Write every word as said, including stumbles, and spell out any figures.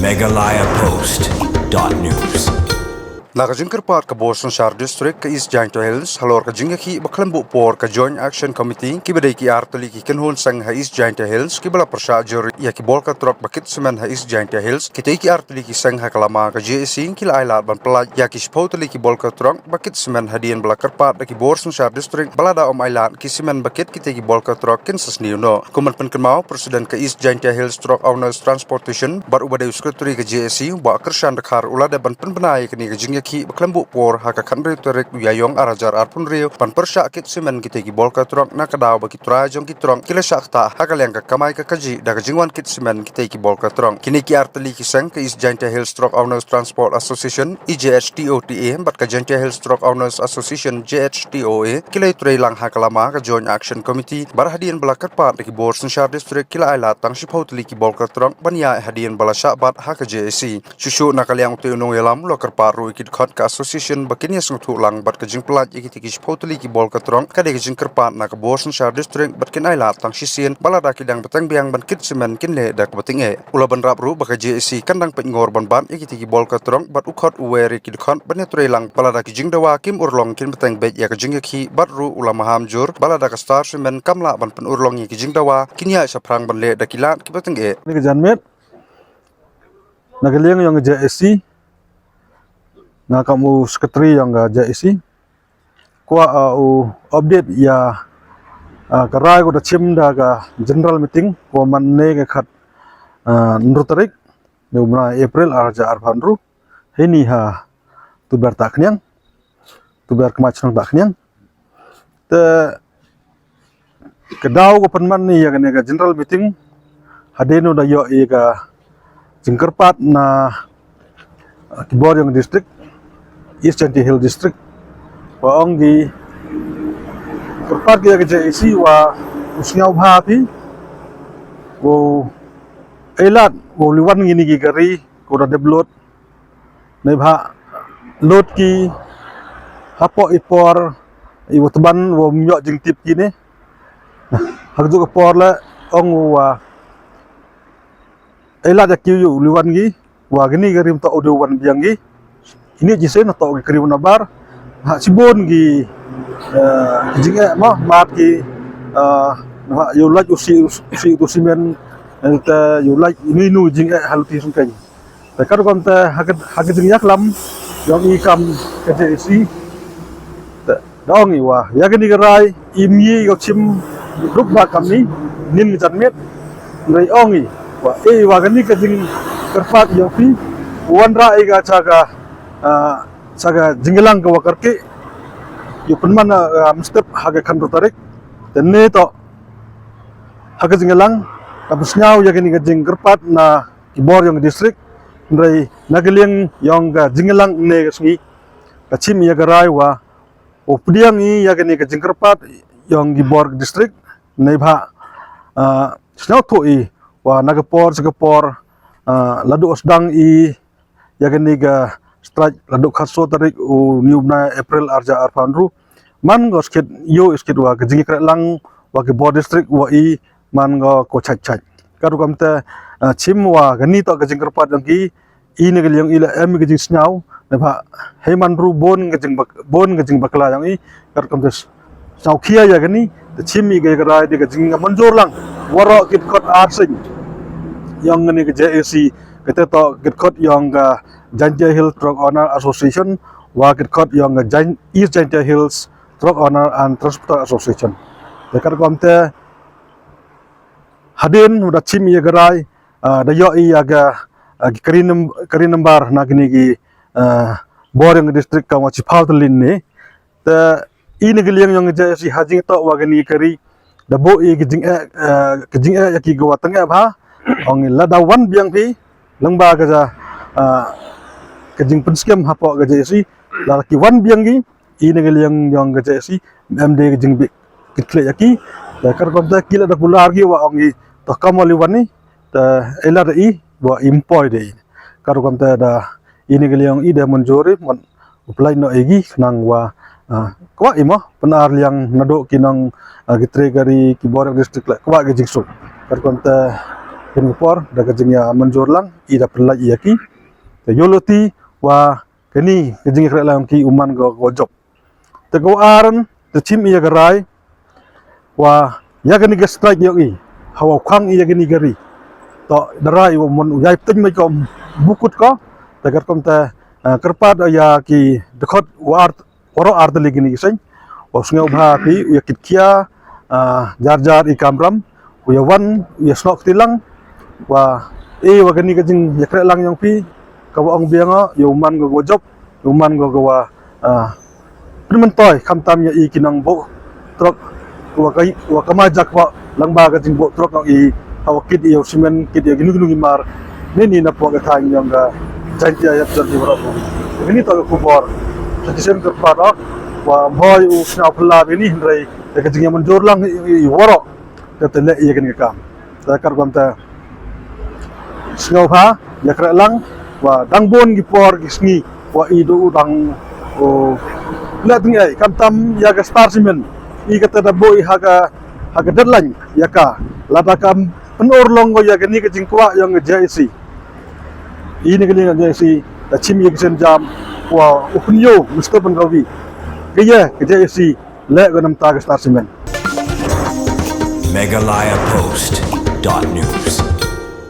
Meghalaya Post dot news. Na ka jingkyrpad ka Bor Synshar District ka East Jaintia Hills halor ka jingïakhih ba khlem buh por ka Joint Action Committee, kiba dei ki artylli ki kynhun seng ha East Jaintia Hills kiba la pyrshah jur ïa ki bolka trok ba kit simen ha East Jaintia Hills, kitei ki artylli ki seng ha ka lama ka J A C ki la ailad ban pyllait ïa ki shiphew tylli ki bolka trok ba kit simen hadien ba la kyrpad da ki Bor Synshar District ba lada ym ailad ki simen ba kit, kitei ki bolka trok kin sa sniew noh. Kum ban pynkynmaw, President ka East Jaintia Hills Truck Owners Transportation bad uba dei u Secretary ka J A C, Bah Kyrshan Dkhar, u la dep ban pynbna ïa kane ka jingïakhih ba khlem buh por ha ka khathynriew tarik u Ïaïong arhajar arphew hynriew ban pyrshah kit simen kitei ki bolka trok na ka daw ba ki trai jong ki trok ki la shah ktah ha ka liang ka kamai ka kajih da ka jingwan kit simen kitei ki bolka trok. Kine ki artylli ki seng, ka East Jaintia Hills Truck Owners Transport Association, E J H T O T A, bad ka Jaintia Hills Truck Owners Association, J H T O A, ki la ïatrei lang ha ka lama ka Joint Action Committee bad hadien ba la kyrpad da ki Bor Synshar District ki la ailad tang shiphew tylli ki bolka trok ban ïaid hadien ba la shah bat ha ka J A C. Shuh shuh na ka liang utei u nongïalam u la kyrpad ruh ïa ki dkhot ka association ba kin ïasngewthuh lang bad ka jingpyllait ïa kitei ki shiphew tylli ki bolka trok ka dei ka jingkyrpad na ka Bor Synshar District bad kin ailad tang shisien ba lada ki dang bteng biang ban kit simen kin leh da kaba tyngeh. U la bynrap ruh ba ka J A C kan dang peit ngor ban bat ïa kitei ki bolka trok bad u khot u wer ïa ki dkhot ban ïatrei lang ba lada ki jingdawa kim urlong kin bteng beit ïa ka jingïakhih, bad ruh u la maham jur ba lada ka Star Cement kam lah ban pynurlong ïa ki jingdawa, kin ïaid shaphrang ban leh da ki lad kiba tyngeh. Ni ka janmiet na ka liang ïong ka J A C, nga kam u Secretary ïong ka J A C, kwah, ah, u update ïa, ah, ka rai ka da chim da ka general meeting ka man ne ka khat, ah, hynriew tarik ne u bnai April arhajar arphew hynriew. Hini ha Tuber Takhniang, Tuber Kmai Chnong Takhniang. Te ka daw ka pynman ïa kane ka general meeting hadien u da ïoh ïa ka jingkyrpad na, ah, ki bor ïong district, East Jaintia Hills District, wa ong ki kyrpad ki ïa ka J A C wa u sngew bha phi, wow ailad wow liwan kine ki kari ko da dep load, neibhah load ki hapoh i por i wa tban wa ym ïoh jingtip kine. Ha ka juk ka por la ong u wa ailad ïa ki u liwan ki, wa kine ki kari mynta u dei u wan biang ki. Ini jisien na to ki kari na bar ha shibun ki, eh, jingeh mo, mad ki, eh, ha ïa u lait u si, u si, u simen, te ïa u lait inu inu jingeh ha luti sengkeng. Te ka rukom te ha ka, ha ka jingïaklam ïong i kam ka J A C, te da ong i wa ïa kane ka rai im i ka chim duk ba kam ni nin ka janmiet. Rai ong i wa e wa kane ka jingkyrpad ïong phi, wanrah i ka cha ka, ah, cha ka jingïalang ka wa kyrkieh, ïa pynman, ah, mynstep ha ka khathynriew tarik. Te ne to ha ka jingïalang ka pynsngew ïa kane ka jingkyrpad na ki bor ïong ka district. Hynrei na ka liang ïong ka jingïalang ne ka sngi ka chim ïa ka rai wa u pdiang i ïa kane ka jingkyrpad ïong ki bor ka district. Neibhah, ah, sngewthuh i wa na ka por sha ka por, ah, la duh sdang i ïa kane ka strike la duh khatsaw tarik u ni u bnai April arhajar arphew hynriew. Man ko skit ïoh skit wa ka jingkyrpad lang wa ki bor district wa i man ko ko chait chait. Ka rukom te, ah, chim wa kane to ka jingkyrpad ïong ki, i ne ka liang i la em ka jingsngew, neibhah hei man ruh bun ka jing bun ka jingbakla ïong i. Ka rukom te sngewkhia ïa kane, te chim i ka rai da ka jingmynjur lang waroh ki dkhot arsien ïong kane ka J A C, kata to ki dkhot ïong ka Jaintia Hills Truck Owner Association, wa ki dkhot ïong ka Jain-, East Jaintia Hills Truck Owner and Transporter Association. Te ka rukom te hadien u da chim ïa ka rai, ah, da ïoh ïa ka, ah, ki kari nam-, kari nambar na kine ki, ah, bor ïong ka district ka wa chiphaw tylli ne. Te i ne ka liang ïong ka J A C ha jingtoh wa kane ka ri da buh i ka jingeh, eh, ka jingeh ïa ki ka wa tyngeh bha. Ong i lada wan biang phi lyngba ka ja, ah, ka jingpynskhem hapoh ka J A C, lada ki wan biang ki, i ne ka liang ïong ka J A C em dei ka jingbit kit khleh ïa ki. Te ka rukom te ki la da kular ki wa ong i to kam wa li wan ni, te i la da i wa im poi dei. Ka rukom te da i ne ka liang i da mynjur i mon u pynlait noh ïa ki khnang wa, ah, kwah i mo pynarliang naduh ki nong, ah, ki tre kari ki bor ïong district la kwah ki jingsuk. Ka rukom te Kane ka por da ka jingïamanjur lang i da pynlait ïa ki. Te ïoh loti wa kane ka jingïakhreh lang ki u man ka wa jop. Te ka wa ar te chim ïa ka rai wa ïa kane ka strike ïa i ha wa khang ïa kane ka ri. To da rai wa mon u ïai pteng mai ko bukut ko. Te katkum te kyrpad ïa ki dkhot wa ar waroh ar tylli kine ki seng. Wa sngewbha phi u ïa kit khia jar jar i kamram u ïa wan u ïa snoh kti lang wa e wa kane ka jingïakhreh lang ïong phi ka wa ong biang ïa u man ka wa jop u man ka wa pynmyntoi khamtam ïa i ki nang buh trok wa ka wa ka ma jak wa lang ba ka jing buh trok i ha wa kit ïa u simen kit ïa ki nu ki nu ki mar. Ni ni na pok ka thang ïong ka Jaintia ïa jor di waroh. Ni to ka khubor. Sa ki sem kyrpad wa mhoi u sngewphylla bini hynrei ka jingïamanjur lang i waroh. Ka te leh ïa kane ka kam. Te katkum te sngewbha ïakhreh lang wa dang bun ki por ki sngi wa i du dang leh teng ei khamtam ïa ka Star Cement i ka te da buh i ha ka ha ka deadline ïa ka lada kam pynurlong ko ïa kane ka jingkwah ïong ka J I C. I ne ka liang ka J I C da chim ïa ka sien jam wa u pynïoh Mister Pynkawi. Ka ïa ka J I C leh ka namta ka Star Cement. Meghalaya Post dot news.